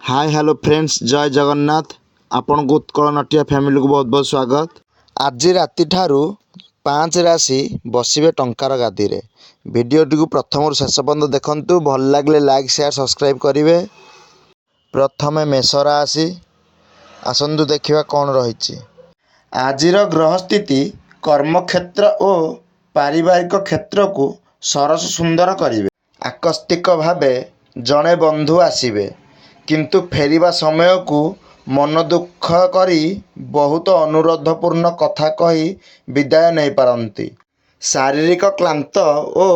ହାଏ, hello friends, ଜୟ ଜଗନ୍ନାଥ। ଆପଣଙ୍କୁ ଉତ୍କଳ ନଟିଆ ଫ୍ୟାମିଲିକୁ ବହୁତ ବହୁତ ସ୍ୱାଗତ। ଆଜି ରାତିଠାରୁ ପାଞ୍ଚ ରାଶି ବସିବେ ଟଙ୍କାର ଗାଦିରେ। ଭିଡ଼ିଓଟିକୁ ପ୍ରଥମରୁ ଶେଷ ପର୍ଯ୍ୟନ୍ତ ଦେଖନ୍ତୁ। ଭଲ ଲାଗିଲେ ଲାଇକ୍, ସେୟାର, ସବସ୍କ୍ରାଇବ୍ କରିବେ। ପ୍ରଥମେ ମେଷ ରାଶି, ଆସନ୍ତୁ ଦେଖିବା କ'ଣ ରହିଛି। ଆଜିର ଗ୍ରହ ସ୍ଥିତି କର୍ମକ୍ଷେତ୍ର ଓ ପାରିବାରିକ କ୍ଷେତ୍ରକୁ ସରସ ସୁନ୍ଦର କରିବେ। ଆକସ୍ମିକ ଭାବେ ଜଣେ ବନ୍ଧୁ ଆସିବେ, କିନ୍ତୁ ଫେରିବା ସମୟକୁ ମନ ଦୁଃଖ କରି ବହୁତ ଅନୁରୋଧପୂର୍ଣ୍ଣ କଥା କହି ବିଦାୟ ନେଇପାରନ୍ତି। ଶାରୀରିକ କ୍ଳାନ୍ତି ଓ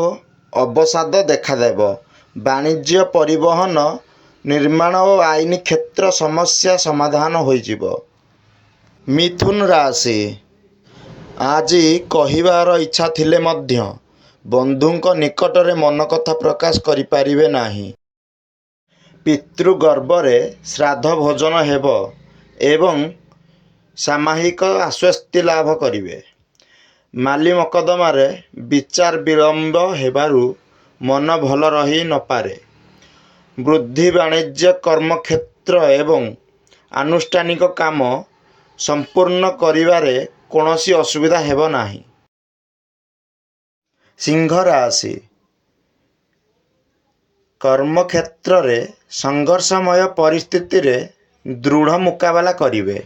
ଅବସାଦ ଦେଖାଦେବ। ବାଣିଜ୍ୟ, ପରିବହନ, ନିର୍ମାଣ ଓ ଆଇନ କ୍ଷେତ୍ର ସମସ୍ୟା ସମାଧାନ ହୋଇଯିବ। ମିଥୁନ ରାଶି, ଆଜି କହିବାର ଇଚ୍ଛା ଥିଲେ ମଧ୍ୟ ବନ୍ଧୁଙ୍କ ନିକଟରେ ମନକଥା ପ୍ରକାଶ କରିପାରିବେ ନାହିଁ। ପିତୃଗର୍ଭରେ ଶ୍ରାଦ୍ଧ ଭୋଜନ ହେବ ଏବଂ ସାମୟିକ ଆଶ୍ୱସ୍ତି ଲାଭ କରିବେ। ମାଲିମକଦ୍ଦମାରେ ବିଚାର ବିଳମ୍ବ ହେବାରୁ ମନ ଭଲ ରହି ନ ପାରେ। ବୃଦ୍ଧି ବାଣିଜ୍ୟ, କର୍ମକ୍ଷେତ୍ର ଏବଂ ଆନୁଷ୍ଠାନିକ କାମ ସମ୍ପୂର୍ଣ୍ଣ କରିବାରେ କୌଣସି ଅସୁବିଧା ହେବ ନାହିଁ। ସିଂହ ରାଶି, କର୍ମକ୍ଷେତ୍ରରେ ସଂଘର୍ଷମୟ ପରିସ୍ଥିତିରେ ଦୃଢ଼ ମୁକାବିଲା କରିବେ।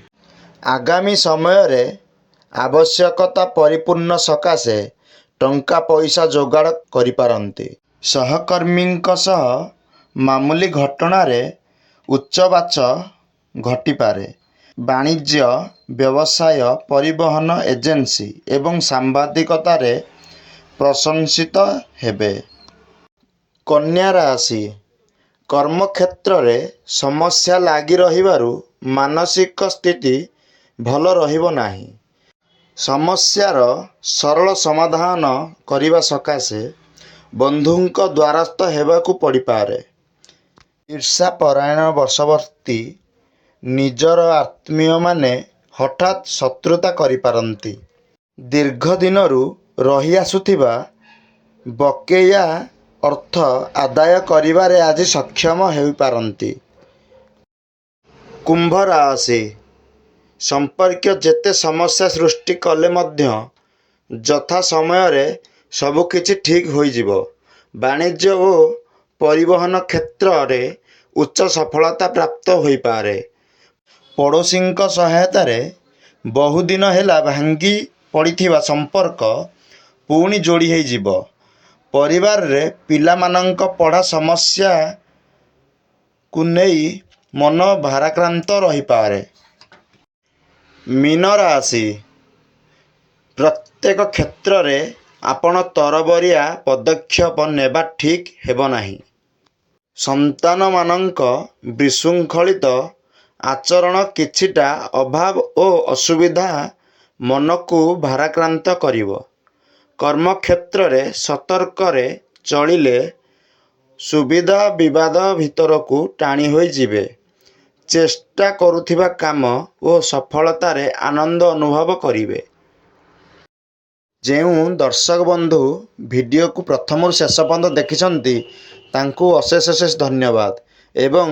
ଆଗାମୀ ସମୟରେ ଆବଶ୍ୟକତା ପରିପୂର୍ଣ୍ଣ ସକାଶେ ଟଙ୍କା ପଇସା ଯୋଗାଡ଼ କରିପାରନ୍ତି। ସହକର୍ମୀଙ୍କ ସହ ମାମୁଲି ଘଟଣାରେ ଉଚ୍ଚବାଚ ଘଟିପାରେ। ବାଣିଜ୍ୟ, ବ୍ୟବସାୟ, ପରିବହନ, ଏଜେନ୍ସି ଏବଂ ସାମ୍ବାଦିକତାରେ ପ୍ରଶଂସିତ ହେବେ। କନ୍ୟା ରାଶି, କର୍ମକ୍ଷେତ୍ରରେ ସମସ୍ୟା ଲାଗି ରହିବାରୁ ମାନସିକ ସ୍ଥିତି ଭଲ ରହିବ ନାହିଁ। ସମସ୍ୟାର ସରଳ ସମାଧାନ କରିବା ସକାଶେ ବନ୍ଧୁଙ୍କ ଦ୍ୱାରସ୍ଥ ହେବାକୁ ପଡ଼ିପାରେ। ଈର୍ଷାପରାୟଣ ବଶବର୍ତ୍ତୀ ନିଜର ଆତ୍ମୀୟମାନେ ହଠାତ୍ ଶତ୍ରୁତା କରିପାରନ୍ତି। ଦୀର୍ଘ ଦିନରୁ ରହିଆସୁଥିବା ବକେୟା ଅର୍ଥ ଆଦାୟ କରିବାରେ ଆଜି ସକ୍ଷମ ହୋଇପାରନ୍ତି। କୁମ୍ଭ ରାଶି, ସମ୍ପର୍କୀୟ ଯେତେ ସମସ୍ୟା ସୃଷ୍ଟି କଲେ ମଧ୍ୟ ଯଥା ସମୟରେ ସବୁକିଛି ଠିକ୍ ହୋଇଯିବ। ବାଣିଜ୍ୟ ଓ ପରିବହନ କ୍ଷେତ୍ରରେ ଉଚ୍ଚ ସଫଳତା ପ୍ରାପ୍ତ ହୋଇପାରେ। ପଡ଼ୋଶୀଙ୍କ ସହାୟତାରେ ବହୁଦିନ ହେଲା ଭାଙ୍ଗି ପଡ଼ିଥିବା ସମ୍ପର୍କ ପୁଣି ଯୋଡ଼ି ହୋଇଯିବ। ପରିବାରରେ ପିଲାମାନଙ୍କ ପଢ଼ା ସମସ୍ୟାକୁ ନେଇ ମନ ଭାରାକ୍ରାନ୍ତ ରହିପାରେ। ମୀନ ରାଶି, ପ୍ରତ୍ୟେକ କ୍ଷେତ୍ରରେ ଆପଣ ତରବରିଆ ପଦକ୍ଷେପ ନେବା ଠିକ୍ ହେବ ନାହିଁ। ସନ୍ତାନମାନଙ୍କ ବିଶୃଙ୍ଖଳିତ ଆଚରଣ କିଛିଟା ଅଭାବ ଓ ଅସୁବିଧା ମନକୁ ଭାରାକ୍ରାନ୍ତ କରିବ। କର୍ମକ୍ଷେତ୍ରରେ ସତର୍କରେ ଚଳିଲେ ସୁବିଧା ବିବାଦ ଭିତରକୁ ଟାଣିହୋଇଯିବେ। ଚେଷ୍ଟା କରୁଥିବା କାମ ଓ ସଫଳତାରେ ଆନନ୍ଦ ଅନୁଭବ କରିବେ। ଯେଉଁ ଦର୍ଶକ ବନ୍ଧୁ ଭିଡ଼ିଓକୁ ପ୍ରଥମରୁ ଶେଷ ପର୍ଯ୍ୟନ୍ତ ଦେଖିଛନ୍ତି, ତାଙ୍କୁ ଅଶେଷ ଅଶେଷ ଧନ୍ୟବାଦ ଏବଂ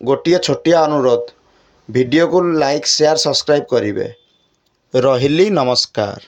ଗୋଟିଏ ଛୋଟିଆ ଅନୁରୋଧ, ଭିଡ଼ିଓକୁ ଲାଇକ୍, ସେୟାର, ସବସ୍କ୍ରାଇବ୍ କରିବେ। ରହିଲି, ନମସ୍କାର।